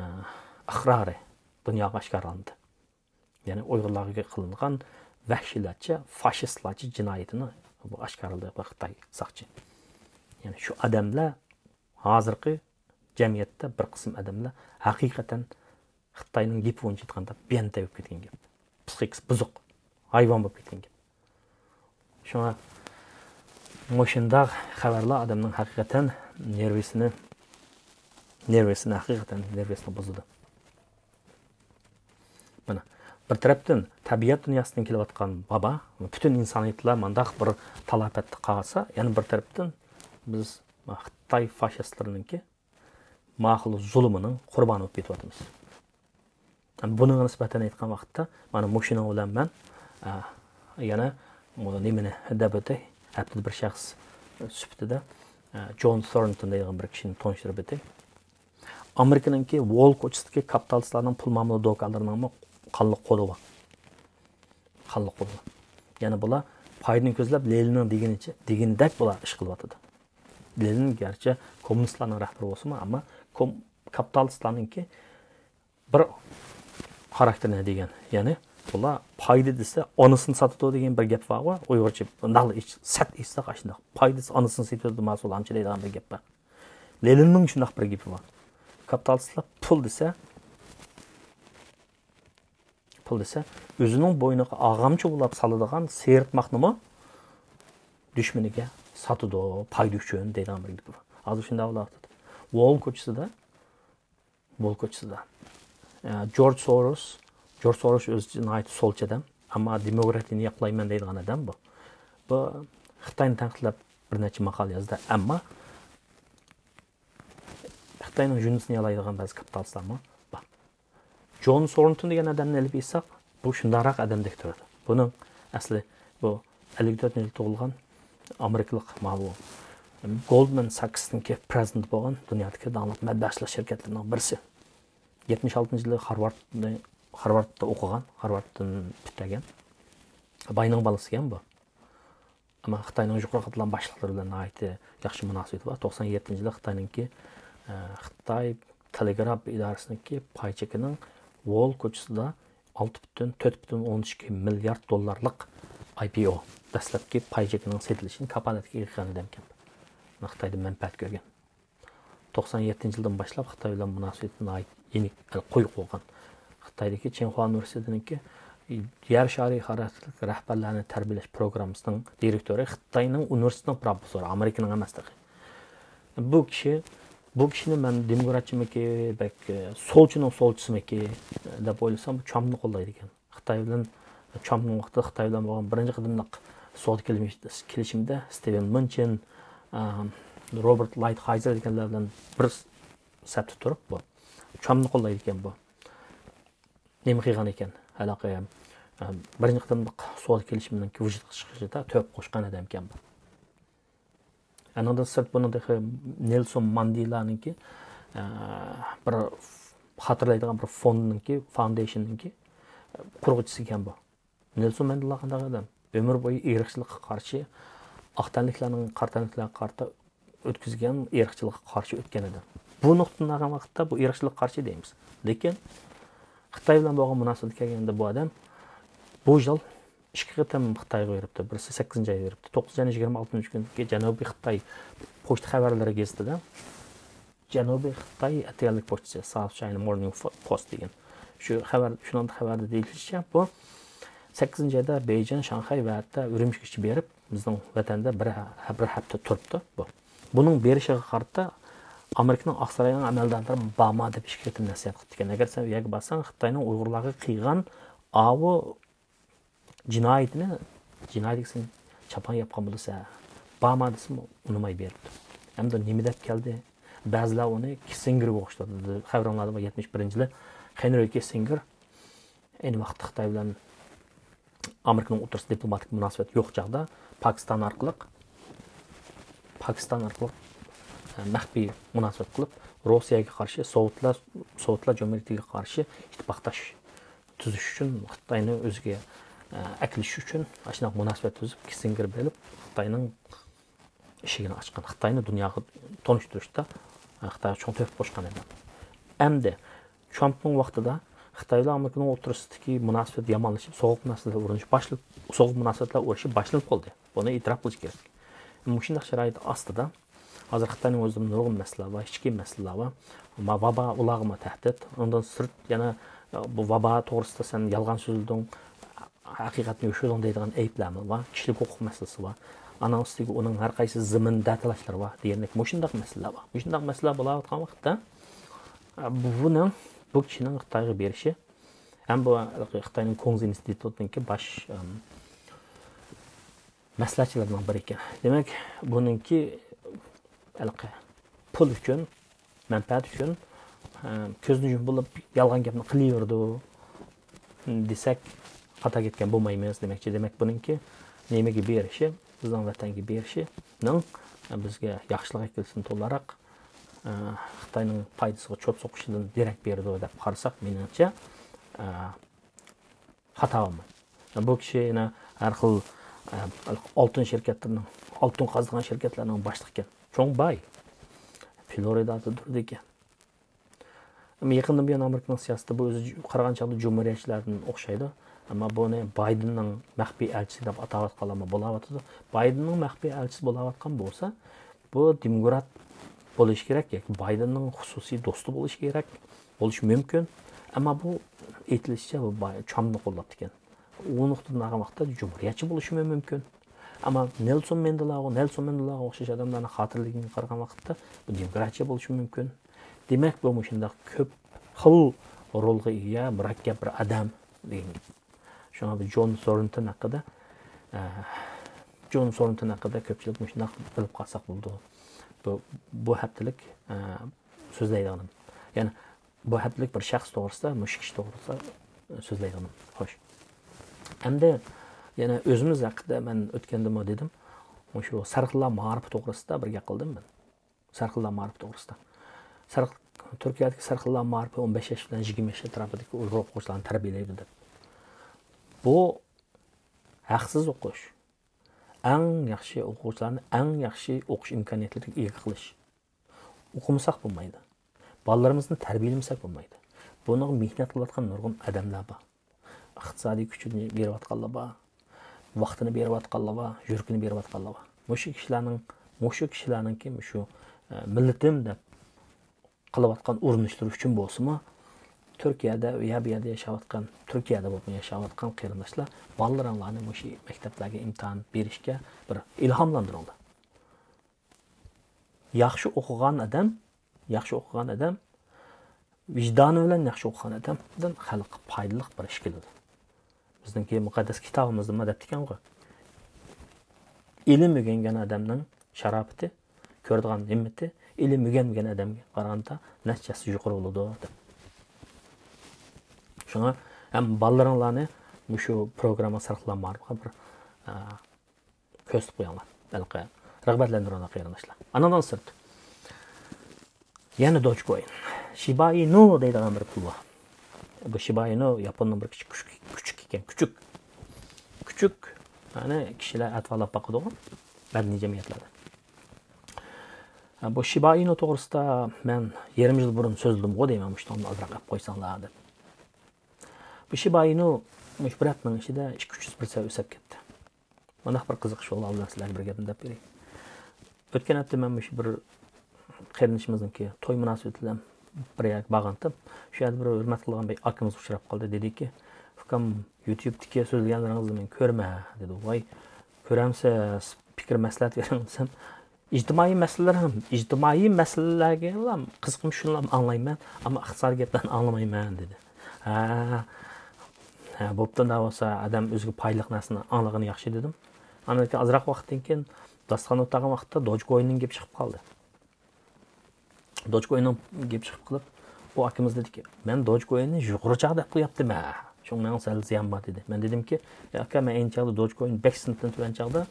ئىقرارى دۇنياغا ئاشكارىلاندى. يەنى ئۇيغۇرلارغا قىلىنغان ۋەھشىيلەرچە، فاشىستلارچە جىنايىتىنى بۇ ئاشكارىلىدى بۇ خىتاي ساقچى. يەنى شۇ ئادەملەر ھازىرقى جەمئىيەتتە بىر قىسىم ئادەملەر ھەقىقەتەن خىتاينىڭ گېپى بويىچە ئېيتقاندا بيەنتەي بولۇپ كەتكەن گەپ. پسىخىكىسى بۇزۇق، ھايۋان بولۇپ كەتكەن گەپ. شۇڭا مۇشۇنداق خەۋەرلەر ئادەمنىڭ ھەقىقەتەن نېرۋىسىنى، نېرۋىسىنى ھەقىقەتەن نېرۋىسىنى بۇزىدۇ. مانا، بىر تەرەپتىن تەبىئەت دۇنياسىدىن كېلىۋاتقان ۋابا، پۈتۈن ئىنسانىيەتلەر مانداق بىر تالاپەتتە قالسا، يەنە بىر تەرەپتىن بىز خىتاي فاشىستلىرىنىڭكى ماخۇل زۇلۇمىنىڭ قۇربانى بولۇپ كېتىۋاتىمىز. بۇنىڭغا نىسبەتەن ئېيتقان ۋاقىتتا، مانا مۇشۇنىڭ بىلەن مەن، ئە، يەنە بۇ نېمىنى دەپ ئۆتەي، ھەپتىدە بىر شەخس سۈپىتىدە، ئە، جون سورنتون دەيدىغان بىر كىشىنى تونۇشتۇرۇپ ئۆتەي. ئامېرىكىنىڭكى ۋول كوچىسىدىكى كاپىتالىستلارنىڭ پۇل مۇئامىلە دوكانلىرىنىڭمۇ قانلىق قولى بار. قانلىق قولى بار. يەنى بۇلار پايدىنى كۆزلەپ، لېنىننىڭ دېگىنىچە، دېگىنىدەك بۇلار ئىش قىلىۋاتىدۇ. لېنىن گەرچە كوممۇنىستلارنىڭ رەھبىرى بولسىمۇ، ئەمما كوم-، كاپىتالىستلارنىڭكى بىر خاراكتېرىنى دېگەن. يەنى بۇلار پايدا دېسە، ئانىسىنى ساتىدۇ دېگەن بىر گەپ بارغۇ، ئۇيغۇرچە بۇنداقلا ئېيت-، سەت ئېيتساق ئاشۇنداق. پايدا دېسە، ئانىسىنى سېتىۋېتىدۇ، ماسۇل ئانچە دەيدىغان بىر گەپ بار. لېنىننىڭ شۇنداق بىر گېپى بار. كاپىتالىستلار پۇل دېسە، پۇل دېسە، ئۆزىنىڭ بوينىغا ئارغامچا بولاپ سالىدىغان سېرىقماقنىمۇ دۈشمىنىگە ساتىدۇ، پايدا ئۈچۈن دەيدىغان بىر گېپى بار. ھازىر شۇنداق بولۇۋاتىدۇ. ۋول كوچىسىدا، ۋول كوچىسىدا، ئە، جورج سوروس، جورج سوروس ئۆزى ناھايىتى سولچى ئادەم، ئەمما دېموكراتىيىنى ياقلايمەن دەيدىغان ئادەم بۇ. بۇ خىتاينى تەنقىدلەپ بىر نەچچە ماقالە يازدى، ئەمما خىتاينىڭ جۈندىسىنى يالايدىغان بەزى كاپىتالىستلارمۇ بار. جون سورنتون دېگەن ئادەمنى ئېلىپ ئېيتساق، بۇ شۇنداقراق ئادەمدەك تۇرىدۇ. بۇنىڭ ئەسلى بۇ ئەللىك تۆتىنچى يىل تۇغۇلغان ئامېرىكىلىق ماۋۇ گولدمان ساكستىنكى پىرېزىدېنتى بولغان دۇنيادىكى داڭلىق مەبلەغ سېلىش شىركەتلىرىنىڭ بىرسى. يەتمىش ئالتىنچى يىلى خارۋاردنى، خارۋاردتا ئوقۇغان، خارۋاردتىن پۈتتۈرگەن. باينىڭ بالىسى ئىكەن بۇ. ئەمما خىتاينىڭ يۇقىرى قاتلام باشلىقلىرى بىلەن ناھايىتى ياخشى مۇناسىۋىتى بار. توقسان يەتتىنچى يىلى خىتاينىڭكى، ئە، خىتاي تېلېگراف ئىدارىسىنىڭكى پاي چېكىنىڭ ۋول كوچىسىدا ئالتە پۈتۈن تۆت پۈتۈن ئوندىن ئىككى مىليارد دوللارلىق ئاي پى ئو، دەسلەپكى پاي چېكىنىڭ سېتىلىشىنى كاپالەتكە ئېلىپ قىلغان ئادەمكەن. خىتايدا مەنپەئەت كۆرگەن. توقسان يەتتىنچى يىلدىن باشلاپ خىتاي بىلەن مۇناسىۋىتى ناھايىتى يېنىك، قويۇق بولغان. خىتايدىكى چىڭخۇا ئۇنىۋېرسىتېتىنىڭكى يەر شارى خاراكتېرلىك رەھبەرلەرنى تەربىيەلەش پروگراممىسىنىڭ دىرېكتورى خىتاينىڭ ئۇنىۋېرسىتېتىنىڭ پروفېسسورى، ئامېرىكىنىڭ ئەمەس تېخى. بۇ كىشى، بۇ كىشىنى مەن دېموكراتچىمىكى، بەك، ئە، سولچىنىڭ سولچىسىمىكى دەپ ئويلىسام، ترامپنى قوللايدىكەن. خىتاي بىلەن، ترامپنىڭ ۋاقتىدا خىتاي بىلەن بولغان بىرىنچى قېتىملىق سودا كېلىشىمىدە ستىۋېن مۇنچىن، ئە، روبېرت لايتھايزېر دېگەنلەر بىلەن بىر سەپتە تۇرۇپ، بۇ ترامپنى قوللايدىكەن بۇ. نېمە قىلغان ئىكەن؟ ھېلىقى، ئە، بىرىنچى قېتىملىق سودا كېلىشىمىنىڭكى ۋۇجۇدقا چىقىشىدا تۆھپە قوشقان ئادەمكەن بۇ. ئانىڭدىن سىرت بۇنىڭ تېخى نېلسون ماندېلانىڭكى، ئە، بىر خاتىرىلەيدىغان بىر فوندنىڭكى، فاوندېيشننىڭكى قۇرغۇچىسى ئىكەن بۇ. نېلسون ماندېلا قانداق ئادەم؟ ئۆمۈر بويى ئىرقچىلىققا قارشى، ئاق تەنلىكلەرنىڭ قارا تەنلىكلەرگە قارىتا ئۆتكۈزگەن ئىرقچىلىققا قارشى ئۆتكەن ئادەم. بۇ نۇقتىدىن ئالغان ۋاقىتتا بۇ ئىرقچىلىققا قارشى دەيمىز. لېكىن خىتاي بىلەن بولغان مۇناسىۋەتكە كەلگەندە بۇ ئادەم بۇ يىل ئىككى قېتىم خىتايغا بېرىپتۇ. بىرسى سەككىزىنچى ئايدا بېرىپتۇ. توققۇزىنچى ئاينىڭ يىگىرمە ئالتىنچى كۈنى جەنۇبىي خىتاي پوچتا خەۋەرلىرى گېزىتىدە، جەنۇبىي خىتاي ئەتىگەنلىك پوچتىسى، ساۋت چاينا مورنىڭ پوست دېگەن. شۇ خەۋەر، شۇنىڭدا خەۋەردە دېيىلىشىچە، بۇ سەككىزىنچى ئايدا بېيجىڭ، شاڭخەي ۋە ھەتتا ئۈرۈمچىگىچە بېرىپ، بىزنىڭ ۋەتەندە بىر ھە-، بىر ھەپتە تۇرۇپتۇ بۇ. بۇنىڭ بېرىشىغا قارىتا ئامېرىكىنىڭ ئاقساراينىڭ ئەمەلدارلىرى بارما دەپ ئىككى قېتىم نەسىھەت قىپتىكەن. ئەگەر سەن ئۇ يەرگە بارساڭ، خىتاينىڭ ئۇيغۇرلارغا قىلغان ئاۋۇ جىنايىتىنى، جىنايىت دېسەم چاپان ياپقان بولىسەن، بارما دېسىمۇ ئۇنىماي بېرىپتۇ. ئەمدى نېمە دەپ كەلدى؟ بەزىلەر ئۇنى كىسسىنگېرگە ئوخشىتىۋاتىدۇ. خەۋىرىڭلاردا بار، يەتمىش بىرىنچى يىلى خېنرى كىسسىنگېر ئەينى ۋاقىتتا خىتاي بىلەن ئامېرىكىنىڭ ئوتتۇرىسىدا دىپلوماتىك مۇناسىۋەت يوق چاغدا پاكىستان ئارقىلىق، پاكىستان ئارقىلىق، ئە، مەخپىي مۇناسىۋەت قىلىپ، روسىيەگە قارشى، سوۋېتلار، سوۋېتلار جۇمھۇرىيىتىگە قارشى ئىتتىپاقداش تۈزۈش ئۈچۈن، خىتاينى ئۆزىگە، ئە، ئەكېلىش ئۈچۈن ئاشۇنداق مۇناسىۋەت تۈزۈپ، كىسسىنگېر بېرىپ، خىتاينىڭ ئىشىكىنى ئاچقان، خىتاينى دۇنياغا تونۇشتۇرۇشتا، ئە، خىتايغا چوڭ تۆھپە قوشقان ئىدى. ئەمدى ترامپنىڭ ۋاقتىدا خىتاي بىلەن ئامېرىكىنىڭ ئوتتۇرىسىدىكى مۇناسىۋەت يامانلىشىپ، سوغۇق مۇناسىۋەتلەر ئۇرۇنۇشى باشلىنىپ، سوغۇق مۇناسىۋەتلەر ئۇرۇشى باشلىنىپ قالدى. بۇنى ئېتىراپ قىلىش كېرەك. مۇشۇنداق شارائىت ئاستىدا ھازىر خىتاينىڭ ئۆزىدە نۇرغۇن مەسىلىلەر بار، ئىچكى مەسىلىلەر بار. ما-، ۋابا ئۇلارغىمۇ تەھدىت. ئۇندىن سىرت يەنە بۇ ۋابا توغرىسىدا سەن يالغان سۆزلىدىڭ، ھەقىقەتنى يوشۇردۇڭ دەيدىغان ئەيىبلەرمۇ بار، كىشىلىك ھوقۇق مەسىلىسى بار. ئانىڭ ئۈستىگە ئۇنىڭ ھەر قايسى زېمىن دەتالاشلىرى بار دېگەندەك مۇشۇنداق مەسىلىلەر بار. مۇشۇنداق مەسىلىلەر بولاۋاتقان ۋاقىتتا، ئە، بۇنىڭ، بۇ كىشىنىڭ خىتايغا بېرىشى ھەم بۇ خىتاينىڭ كۇڭزى ئىنستىتۇتىنىڭكى باش، ئەم، مەسلىھەتچىلىرىنىڭ بىرى ئىكەن. دېمەك، بۇنىڭكى ھېلىقى پۇل ئۈچۈن، مەنپەئەت ئۈچۈن، ئە، كۆزىنى يۇمۇپ بولۇپ يالغان گەپنى قىلىۋېرىدۇ دېسەك، خاتا كەتكەن بولمايمىز دېمەكچى. دېمەك، بۇنىڭكى نېمىگە بېرىشى، بىزنىڭ ۋەتەنگە بېرىشىنىڭ، ئە، بىزگە ياخشىلىق ئەكەلسۇن تولاراق، ئە، خىتاينىڭ پايدىسىغا چوت سوقۇشىدىن دېرەك بېرىدۇ دەپ قارىساق، مېنىڭچە، ئە، خاتا بولمايدۇ. بۇ كىشى يەنە ھەر خىل، ئە، ئالتۇن شىركەتلىرىنىڭ، ئالتۇن قازىدىغان شىركەتلەرنىڭ باشلىقى ئىكەن. چوڭ باي. فلورىدادا تۇرىدىكەن. ئەمما يېقىندىن بۇيان ئامېرىكىنىڭ سىياسىتى بۇ ئۆزى قارىغان چاغدا جۇمھۇرىيەتچىلەردىن ئوخشايدۇ. ئەمما بۇنى بايدېننىڭ مەخپىي ئەلچىسى دەپ ئاتاۋاتقانلارمۇ بولاۋاتىدۇ. بايدېننىڭ مەخپىي ئەلچىسى بولاۋاتقان بولسا، بۇ دېموكرات بولۇشى كېرەك ياكى بايدېننىڭ خۇسۇسىي دوستى بولۇشى كېرەك، بولۇشى مۇمكىن. ئەمما بۇ ئېيتىلىشىچە، بۇ باي-، ترامپنى قوللاپتىكەن. ئۇ نۇقتىدىن ئالغان ۋاقىتتا جۇمھۇرىيەتچى بولۇشىمۇ مۇمكىن. ئەمما نېلسون ماندېلاغا، نېلسون ماندېلاغا ئوخشاش ئادەملەرنىڭ خاتىرىلىكىگە قارىغان ۋاقىتتا بۇ دېموكراتچى بولۇشى مۇمكىن. دېمەك، بۇ مۇشۇنداق كۆپ خىل رولغا ئىگە، مۇرەككەپ بىر ئادەم دېگەن گەپ. شۇڭا بىز جون سورنتون ھەققىدە، ئە، جون سورنتون ھەققىدە كۆپچىلىك مۇشۇنداق بىلىپ قالساق بولىدۇ. بۇ، بۇ ھەپتىلىك، ئە، سۆزلەيدىغىنىم. يەنى بۇ ھەپتىلىك بىر شەخس توغرىسىدا، مۇشۇ كىشى توغرىسىدا سۆزلەيدىغىنىم. خوش. ئەمدى يەنە ئۆزىمىز ھەققىدە مەن ئۆتكەندىمۇ دېدىم. مۇشۇ سەرخىللار مائارىپى توغرىسىدا بىر گەپ قىلدىم مەن. سەرخىللار مائارىپى توغرىسىدا. سەر-، تۈركىيەدىكى سەرخىللار مائارىپى ئون بەش ياش بىلەن يىگىرمە ياش ئەتراپىدىكى ئۇيغۇر ئوقۇغۇچىلارنى تەربىيەلەيدۇ دەپ. بۇ ھەقسىز ئوقۇش. ئەڭ ياخشى ئوقۇغۇچىلارنى ئەڭ ياخشى ئوقۇش ئىمكانىيەتلىرىگە ئىگە قىلىش. ئوقۇمىساق بولمايدۇ. بالىلىرىمىزنى تەربىيەلىمىسەك بولمايدۇ. بۇنىڭغا مېھنەت قىلىۋاتقان نۇرغۇن ئادەملەر بار. ئىقتىسادىي كۈچىنى بېرىۋاتقانلار بار، ۋاقتىنى بېرىۋاتقانلار بار، يۈرىكىنى بېرىۋاتقانلار بار. مۇشۇ كىشىلەرنىڭ، مۇشۇ كىشىلەرنىڭكى مۇشۇ، ئە، مىللىتىم دەپ قىلىۋاتقان ئۇرۇنۇشلىرى ئۈچۈن بولسىمۇ، تۈركىيەدە، يا بۇ يەردە ياشاۋاتقان، تۈركىيەدە بولۇپمۇ ياشاۋاتقان قېرىنداشلار بالىلىرىڭلارنى مۇشۇ مەكتەپلەرگە ئىمتىھان بېرىشكە بىر ئىلھاملاندۇرۇڭلار. ياخشى ئوقۇغان ئادەم، ياخشى ئوقۇغان ئادەم، ۋىجدانى بىلەن ياخشى ئوقۇغان ئادەمدىن خەلققە پايدىلىق بىر ئىش كېلىدۇ. بىزنىڭكى مۇقەددەس كىتابىمىزدىمۇ دەپتىكەنغۇ، ئىلىم ئۆگەنگەن ئادەمنىڭ شاراپىتى، كۆرىدىغان ھىممىتى ئىلىم ئۆگەنمىگەن ئادەمگە قارىغاندا نەچچە ھەسسە يۇقىرى بولىدۇ دەپ. شۇڭا ھەم بالىلىرىڭلارنى مۇشۇ پروگرامما سەرخىللار مائارىپىغا بىر، ئە، كۆرسىتىپ قويۇڭلار. ھېلىقى رىغبەتلەندۈرۈڭلار قېرىنداشلار. ئانىڭدىن سىرت، يەنە دوجكوين. شىبا ئىنۇ دەيدىغان بىر پۇل بار. بۇ شىبا ئىنۇ ياپوننىڭ بىر كىچىك كۈچۈك، كۈچۈك ئىكەن، كۈچۈك. كۈچۈك، يەنى كىشىلەر ئەتىۋارلاپ باقىدىغۇ، مەدەنىي جەمئىيەتلەردە. ھە، بۇ شىبا ئىنۇ توغرىسىدا مەن يېرىم يىل بۇرۇن سۆزلىدىمغۇ دەيمەن، مۇشۇنىڭدىن ئازراق ئەپ قويساڭلار دەپ. بۇ شىبا ئىنۇ مۇشۇ بىر ھەپتىنىڭ ئىچىدە ئىككى يۈز پىرسەنت ئۆسۈپ كەتتى. مۇنداق بىر قىزىقىش بولغان بىلەن سىلەرگە بىر گەپنى دەپ بېرەي. ئۆتكەن ھەپتە مەن مۇشۇ بىر قېرىندىشىمىزنىڭكى توي مۇناسىۋىتى بىلەن بىر يەرگە بارغانتىم. شۇ يەردە بىر ھۆرمەت قىلغان بىر ئاكىمىز ئۇچراپ قالدى. دېدىكى، ئۇكام، يۇتيۇبتىكى سۆزلىگەنلىرىڭىزنى مەن كۆرىمەن، دېدى. ۋاي، كۆرەمسىز، پىكىر مەسلىھەت بېرىڭ دېسەم، ئىجتىمائىي مەسىلىلەر ھەم، ئىجتىمائىي مەسىلىلەرگىلا قىزىقىمىز، شۇنىلا ئاڭلايمەن، ئەمما ئىقتىسادىي گەپلەرنى ئاڭلىمايمەن، دېدى. ھە، ھە، بوپتۇ، ئۇنداق بولسا ئادەم ئۆزىگە پايدىلىق نەرسىنى ئاڭلىغىنى ياخشى، دېدىم. ئاندىن كېيىن ئازراق ۋاقىتتىن كېيىن داستىخان ئولتۇرغان ۋاقىتتا دوجكويننىڭ گېپى چىقىپ قالدى. دوجكويننىڭ گېپى چىقىپ قېلىپ، ئۇ ئاكىمىز دېدىكى، مەن دوجكويننى يۇقىرى چاغدا ئەپ قوياتتىم ھە. شۇڭا مېنىڭ سەل زىيان بار، دېدى. مەن دېدىمكى، يا ئاكا، مەن ئەينى چاغدا دوجكوين بەك سىنىپتىن تۆۋەن چاغدا،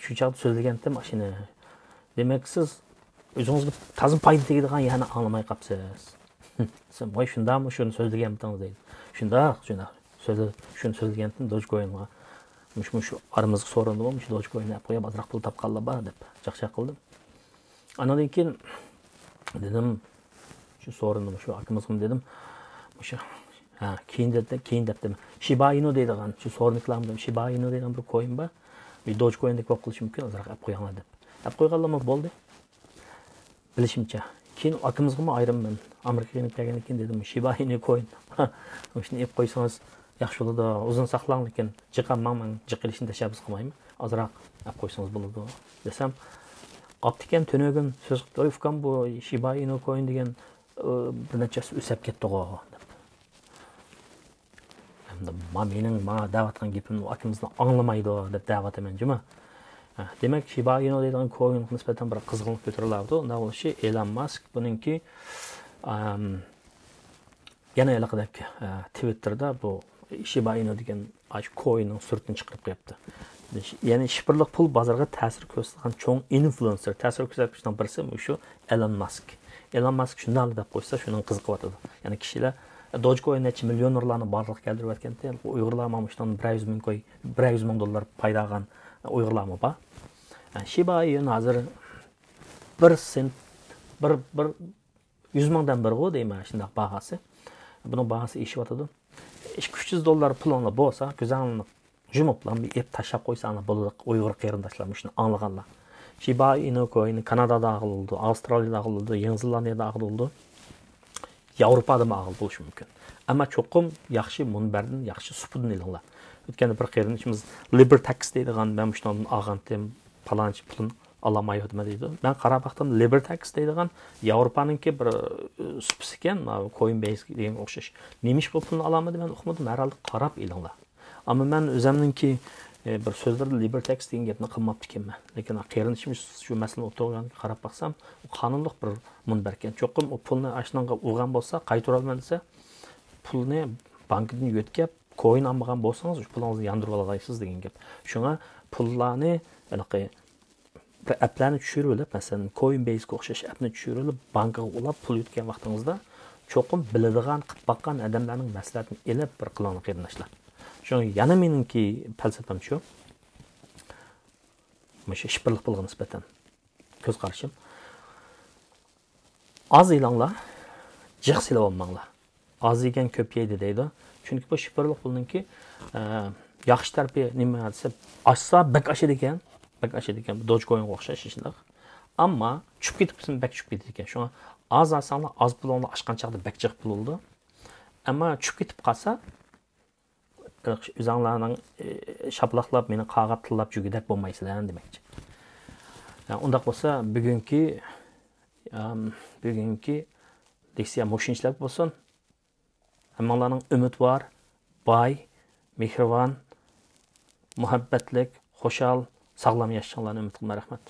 شۇ چاغدا سۆزلىگەنتىم ئاشۇنى. دېمەك، سىز ئۆزىڭىزگە تازا پايدا تېگىدىغان يەرنى ئاڭلىماي قاپسىز. دېسەم، ۋاي، شۇنداقمۇ، شۇنى سۆزلىگەنمىدىڭىز، دەيدۇ. شۇنداق، شۇنداق. سۆزلە-، شۇنى سۆزلىگەنتىم دوجكوينغا. مۇشۇ، مۇشۇ ئارىمىزغا سورۇندىمۇ، مۇشۇ دوجكويننى ئەپ قويۇپ، ئازراق پۇل تاپقانلار بار، دەپ چاقچاق قىلدىم. ئاندىن كېيىن دېدىم، شۇ سورۇندىم، شۇ ئاكىمىزغىمۇ دېدىم، مۇشۇ، ھە، كېيىن دەپ، كېيىن دەپتىم. شىبا ئىنۇ دەيدىغان، شۇ سورۇننىڭكىلەرمۇ دېدىم، شىبا ئىنۇ دەيدىغان بىر كوين بار. بىر دوجكويندەك بولۇپ قېلىشى مۇمكىن، ئازراق ئەپ قويۇڭلار دەپ. ئەپ قويغانلارمۇ بولدى. بىلىشىمچە. كېيىن ئاكىمىزغىمۇ ئايرىم مەن ئامېرىكىغا يېنىپ كەلگەندىن كېيىن دېدىم، شىبا ئىنۇ كوين. مۇشۇنى ئېلىپ قويسىڭىز ياخشى بولىدۇ. ئۇزۇن ساقلاڭ، لېكىن جىق ئالماڭ، مەن جىق ئېلىشنى تەشەببۇس قىلمايمەن. ئازراق ئەپ قويسىڭىز بولىدۇ، دېسەم، قاپتىكەن تۈنۈگۈن سۆز قىپتۇ، ۋاي ئۇكام، بۇ شىبا ئىنۇ كوين دېگەن، ئى، بىر نەچچە ھەسسە ئۆسۈپ كەتتىغۇ، دەپ. ئەمدى ما مېنىڭ ماڭا دەۋاتقان گېپىمنى ئۇ ئاكىمىزنى ئاڭلىمايدۇ دەپ دەۋاتىمەن جۇمۇ. ھە، دېمەك، شىبا ئىنۇ دەيدىغان كوينغا نىسبەتەن بىر قىزغىنلىق كۆتۈرۈلۈۋاتىدۇ. ئۇنداق بولۇشى ئېلان ماسك بۇنىڭكى، ئەم، يەنە ھېلىقىدەك، ئە، تىۋىتتېردا بۇ شىبا ئىنۇ دېگەن ئاشۇ كويننىڭ سۈرىتىنى چىقىرىپ قويۇپتۇ. يەنى شىفىرلىق پۇل بازارغا تەسىر كۆرسىتىدىغان چوڭ ئىنفلۇئېنسېر، تەسىر كۆرسەتكۈچىنىڭ بىرسى مۇشۇ ئېلان ماسك. ئېلان ماسك شۇنداقلا دەپ قويسا، شۇنىڭ قىزىقىۋاتىدۇ. يەنى كىشىلەر، دوجكوين نەچچە مىليونېرلارنى بارلىققا كەلتۈرۈۋەتكەنتى، ئۇيغۇرلارمۇ مۇشۇنىڭ بىرەر يۈز مىڭ كوي، بىرەر يۈز مىڭ دوللار پايدا ئالغان ئۇيغۇرلارمۇ بار. شىبا ئىنۇ ھازىر بىر سېنت، بىر، بىر يۈز مىڭدىن بىرغۇ دەيمەن، شۇنداق باھاسى. بۇنىڭ باھاسى ئېشىۋاتىدۇ. ئىككى يۈز، ئۈچ يۈز دوللار پۇلۇڭلار بولسا، كۆزۈڭلارنى يۇمۇپلا بىر ئېپ تاشلاپ قويساڭلار بولىدۇ، ئۇيغۇر قېرىنداشلار، مۇشۇنى ئاڭلىغانلار. شىبا ئىنۇ كوينى كانادادا ئالغىلى بولىدۇ، ئاۋسترالىيەدە ئالغىلى بولىدۇ، يېڭى زېلاندىيەدە ئالغىلى بولىدۇ، ياۋروپادىمۇ ئالغىلى بولۇشى مۇمكىن. ئەمما چوقۇم ياخشى مۇنبەردىن، ياخشى سۇپىدىن ئېلىڭلار. ئۆتكەندە بىر قېرىندىشىمىز لىبرتەكس دەيدىغان، مەن مۇشۇنىڭدىن ئالغانتىم، پالانچە پۇلنى ئالالمايۋاتىمەن دەيدۇ. مەن قاراپ باقتىم، لىبرتەكس دەيدىغان ياۋروپانىڭكى بىر، ئى، سۇپىسى ئىكەن، ماۋۇ كوينبەيس دېگەنگە ئوخشاش. نېمىشقا پۇلنى ئالالمىدى، مەن ئۇقمىدىم، ھەرھالدا قاراپ ئېلىڭلار. ئەمما مەن ئۆزۈمنىڭكى، ئى، بىر سۆزلىرىدە لىبرتەكس دېگەن گەپنى قىلماپتىكەنمەن. لېكىن قېرىندىشىم شۇ، شۇ مەسىلىنى ئوتتۇرىغا قويغاندا قاراپ باقسام، ئۇ قانۇنلۇق بىر مۇنبەركەن. چوقۇم ئۇ پۇلنى ئاشۇنىڭغا ئۇرغان بولسا، قايتۇرالمايمەن دېسە، پۇلنى بانكىدىن يۆتكەپ، كوين ئالمىغان بولسىڭىز، شۇ پۇلىڭىزنى ياندۇرۇۋالالايسىز دېگەن گەپ. شۇڭا پۇللارنى ھېلىقى بىر ئەپلەرنى چۈشۈرۈۋېلىپ، مەسىلەن، كوينبەيسكە ئوخشاش ئەپنى چۈشۈرۈۋېلىپ، بانكىغا ئۇلاپ پۇل يۆتكىگەن ۋاقتىڭىزدا، چوقۇم بىلىدىغان، قىلىپ باققان ئادەملەرنىڭ مەسلىھەتىنى ئېلىپ بىر قىلىڭلار، قېرىنداشلار. شۇڭا يەنە مېنىڭكى پەلسەپەم شۇ. مۇشۇ شىفىرلىق پۇلغا نىسبەتەن كۆز قارىشىم. ئاز ئېلىڭلار، جىق سېلىۋالماڭلار. ئاز يېگەن كۆپ يەيدۇ دەيدۇ. چۈنكى بۇ شىفىرلىق پۇلنىڭكى، ئە، ياخشى تەرىپى نېمە دېسە، ئاشسا بەك ئاشىدىكەن، بەك ئاشىدىكەن، دوجكوينغا ئوخشاش شۇنداق. ئەمما چۈشۈپ كېتىپ قالسا بەك چۈشۈپ كېتىدىكەن. شۇڭا ئاز ئالساڭلار، ئاز پۇلۇڭلار ئاشقان چاغدا بەك جىق پۇل بولىدۇ. ئەمما چۈشۈپ كېتىپ قالسا، ئۆزۈڭلارنىڭ، ئى، شاپىلاقلاپ، مېنى قاغاپ، تىللاپ جۈگىدەك بولمايسىلەر دېمەكچى. ئۇنداق بولسا، بۈگۈنكى، ئەم، بۈگۈنكى لېكسىيە مۇشۇنچىلىك بولسۇن. ھەممىڭلارنىڭ ئۈمىدۋار، باي، مېھرىبان، مۇھەببەتلىك، خۇشال، ساغلام ياشىشىڭلارنى ئۈمىد قىلىمەن. رەھمەت.